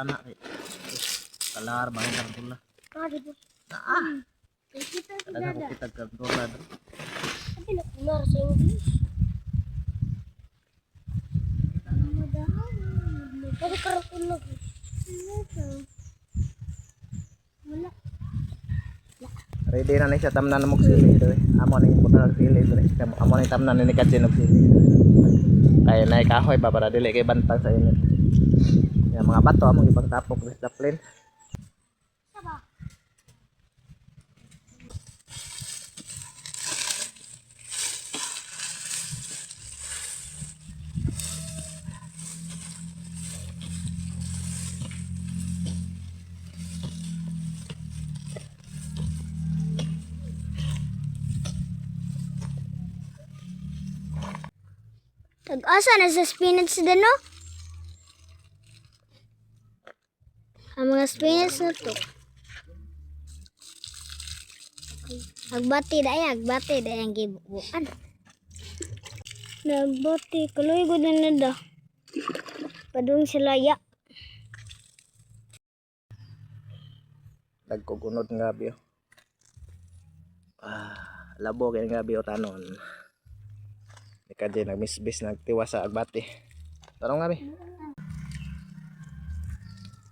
Ana kay. Kalar ba ang karantula? Ah, di ba? Ah, Kita si kada ko Dada. kita karantula dre. Sabi na kunar sa English. Pero karoon na. Wala. Ready na ni siya tamnan mo sili dre. Amo ning butang sili dre. Amo ning tamnan ni Katjen og sili. Kay nay kahoy ba para dili kay bantang sa init. Ya, mga bato among ipangtapok dre sa plane. Saba. Tag-asa na sa spinach din, no? Ang mga spinach na to. Agbati dai, agbati dai ang gibubuan. Nagbati, kaloy gud na nada. Padung sila ya. Nagkugunod nga biyo. Ah, labo kay nga biyo tanon. Ni Katjen nagmisbis nagtiwa sa agbati. Tarong nga bi.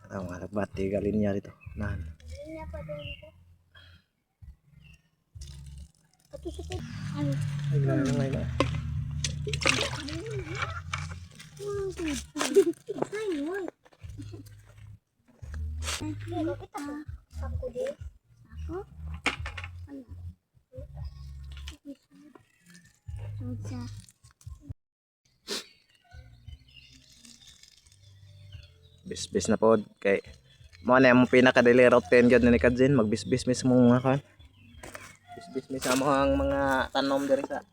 Tarong nga agbati galinya dito. Nan. Ato sa ano? Ay, grabe na ngayon. Ako di. Ako? Wala. Sa Bisbis na pod kay mo na yung pinaka daily routine gyud ni Kajin, magbisbis mismo nga kan. Bisbis mismo ang mga tanom diri sa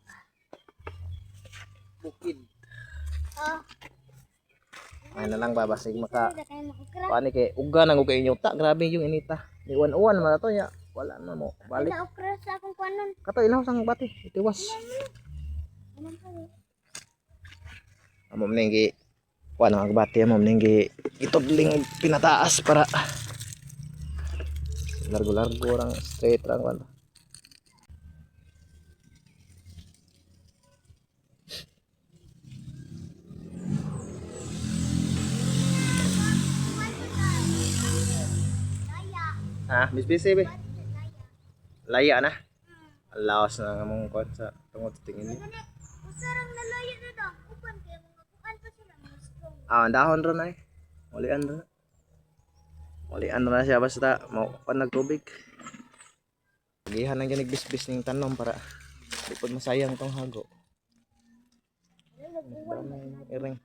bukid. Ah. Ay na lang ba basig maka Kaya maukra. kuan ni kay uga nang uga inyo ta, grabe yung inita. Ni uwan-uwan man to nya. Wala na mo. Balik. Wala okra sa akong kuanon. Kato ilaw sang bati, itiwas. Amo man gi kuan ang agbati, amo man gi itudling pinataas para largo-largo rang straight rang kuan. Ha, bisbisi be. Laya na. Ang laos na among kuan sa tungod sa tingin niya. Usarang nalayo na daw. Upan kay mga kuan pa sila mga strong. Ah, ang dahon ron ay. Ulian ron. Ulian ron na siya basta mo pan nagtubig. Gihan ang ganig bisbis ning tanom para di pod masayang tong hago. Iring.